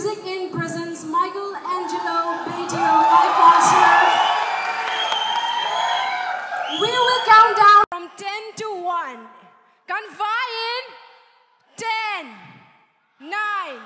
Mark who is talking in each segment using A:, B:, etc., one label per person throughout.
A: Music In Presents Michael Angelo Batio Live Concert. We will count down from 10 to 1. Kan vaiin 10, 9,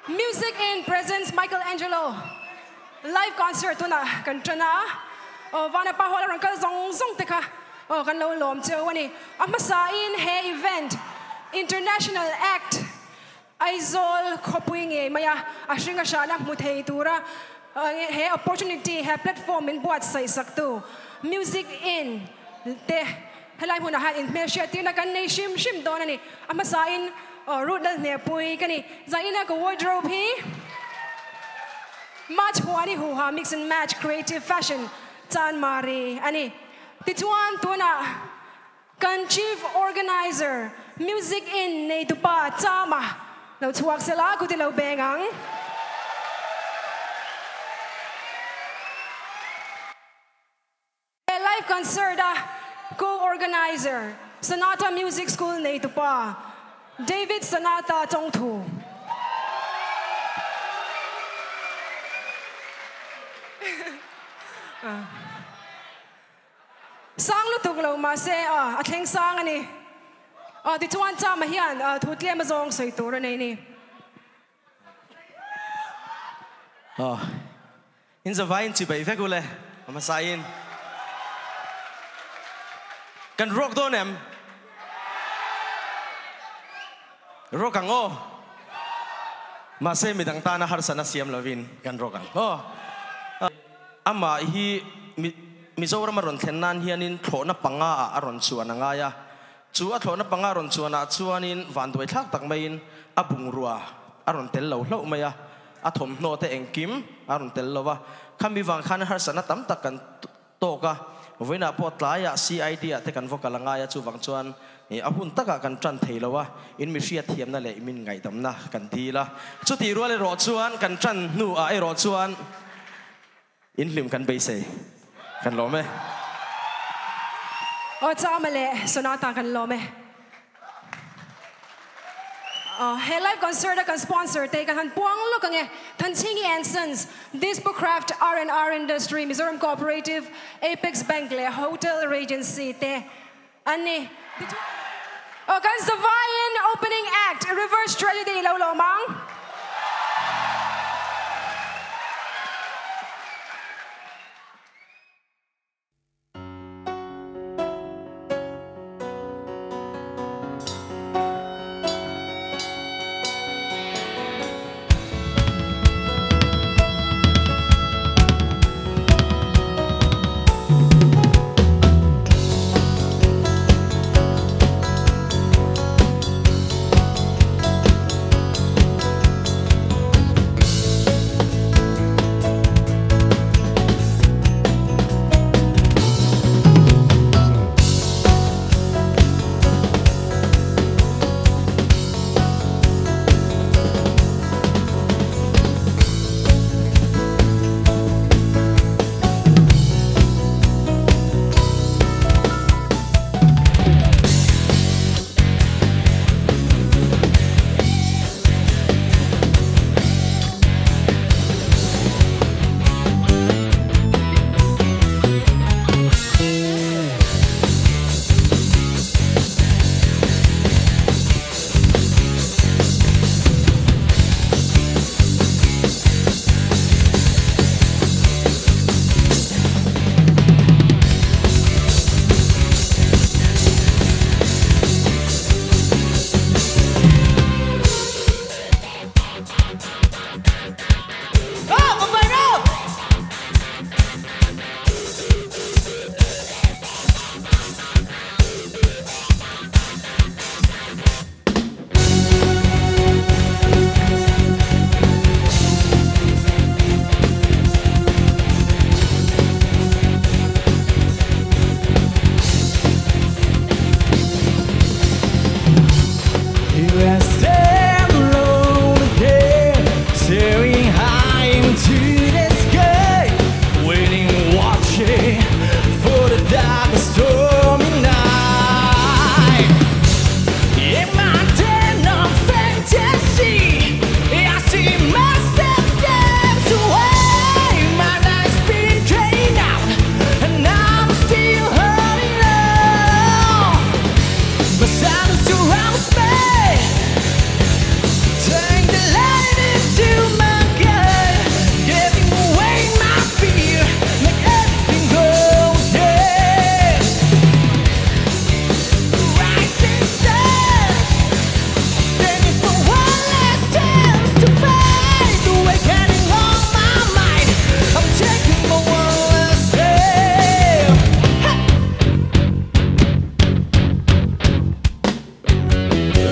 A: Music in Presence Michael Angelo Live Concert tunah kan tan a, aw Vana pa hawla rawn kal zawng zawng te kha aw kan lo lawm cheu a ni. A hmasain he event International Act Aizawl khawpui ngei mai a, a hring a hrahna hmu thei tura he opportunity, he platform min buatsaih saktu Music Inn te helai hmunah hian inhmelhriat tirna kan nei hrim hrim dawn a ni. A hmasain Ruth Lalhnehpui ka ni. Zaina ka wardrobe hi March huani huha mix and match creative fashion Chanmari a ni. Tichuan tunah Kan Chief Organiser, Music In neitupa Chama lo chhuak sela ku ti lo beng ang. He live concert a Co-Organiser, Sonata Music School neitupa David Sonata Chongthu. Sang lutuk lo mahse a thleng sang a ni. Tichuan Chama hian thu tlem a zawng sawi tur a nei ni.
B: In zavaiin chi beih vek ule a hmasain kan ruak dawn em? Ruak ang aw. Mahse midang tana harsatna siam lovin kan ruak ang aw. Amah hi Mizoram a rawn thlen nan hianin thlawhna panga ah a rawn chuan a ngai a, chu a thlawhna panga a rawn chuan ah chuanin vanduai thlak tak maiin a bungrua a rawn tel lo hlauh mai a, a thawmhnaw te engkim a rawn tel lo va, khami vang khan harsatna tam tak kan tawk a, vawiinah pawh tlaiah CID ah te kan va kal a ngai a, chuvang chuan a hun takah kan tan thei lo a, in mi hriatthiamna leh min ngaihdamna kan dil a, chutih rual erawh chuan kan tan hnuah erawh chuan In hlim kan beisei kan lawm e.
A: Aw Chama leh Sonata kan lawm e. Aw he live concert a kan sponsor te kan han puang lawk ang e. Thanchhingi and Sons, Dispo Craft, R&R Industry, Mizoram Cooperative, Apex Bank leh Hotel Regency te an ni. Aw kan zavaiin opening act Reverse Tragedy lo lawm ang.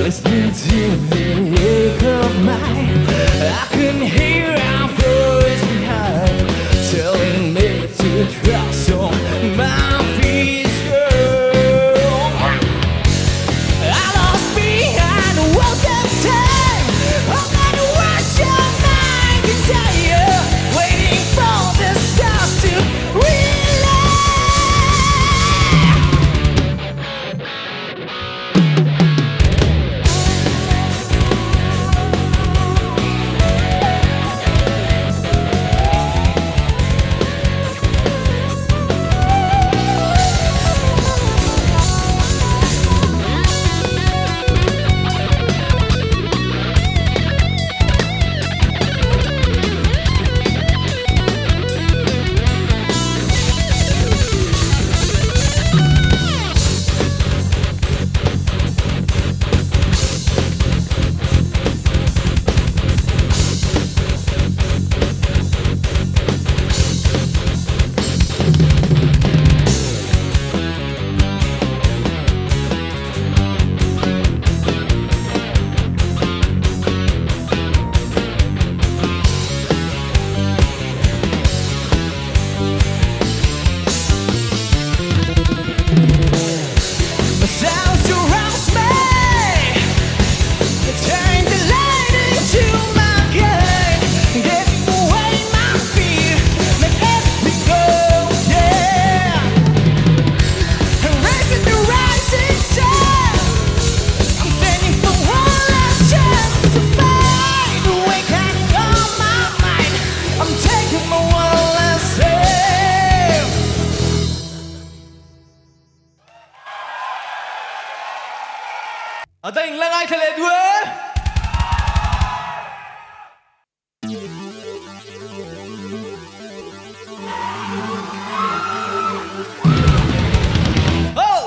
C: Listening to the echo of mine, I can hear our voice behind, telling me to trust on my future. I lost behind the walls of time. All that was your mind desire, waiting for the stars to realign. The sound surrounds me. Turn the light into my gain. Get away my fear. Make everything go, yeah. Raising the rising sun. I'm standing for one last chance to fight. Awakening on my mind. I'm taking my one last step.
B: Ada ing langai thale duwe. Oh!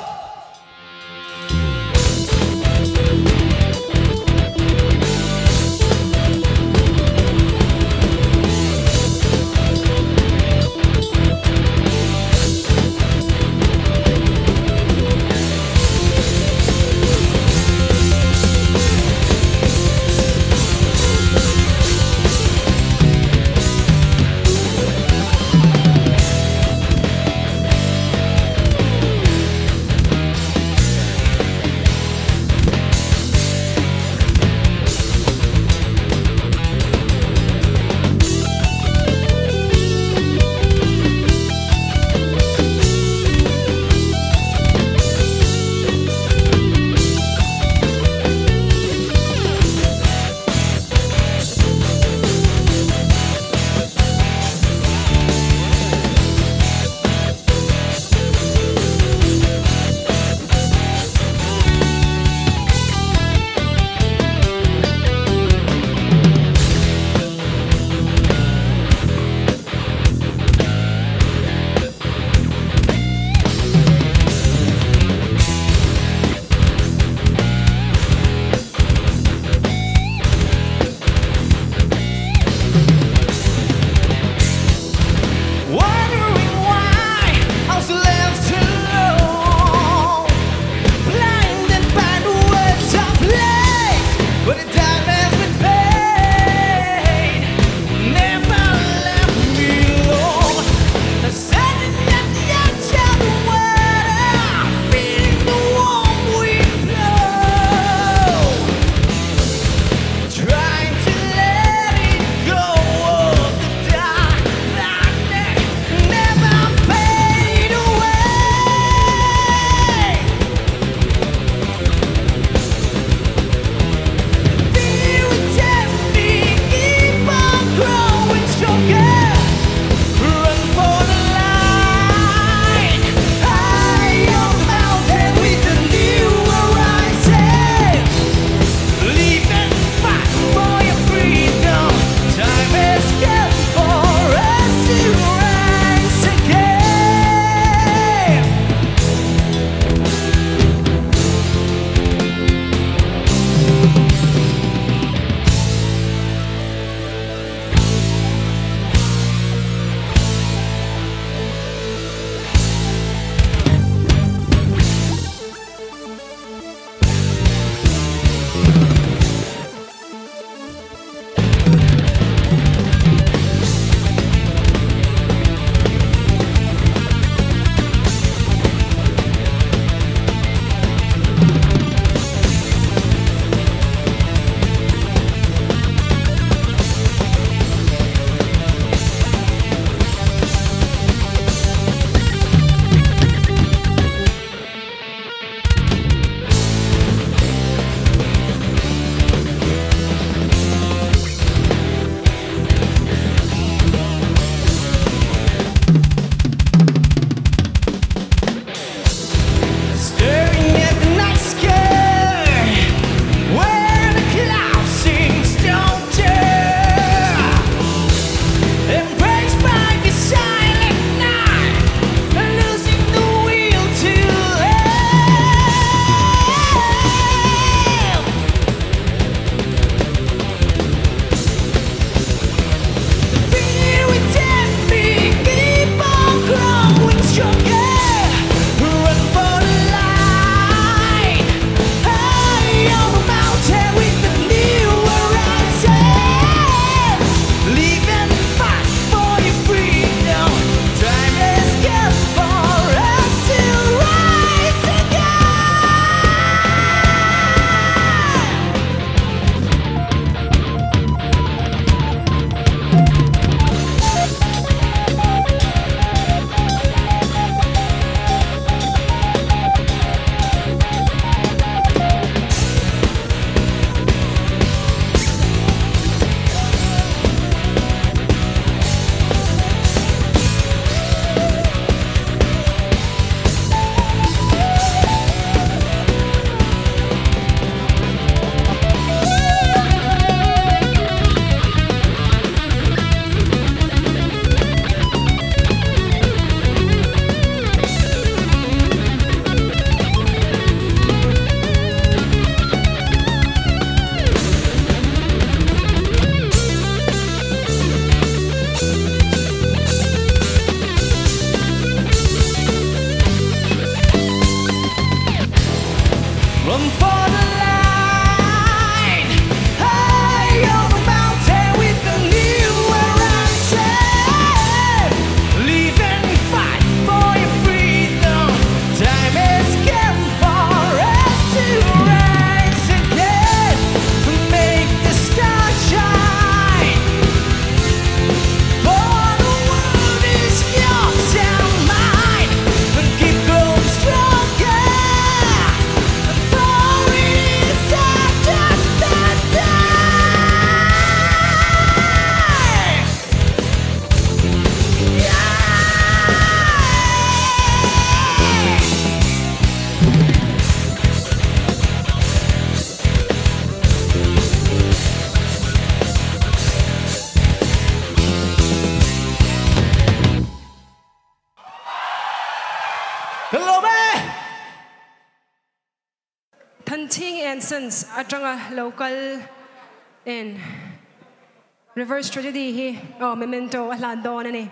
B: Kan lawm e!
A: Thanching and Sons atanga lo kal in Reverse Tragedy hi aw memento a hlan dawn a ni.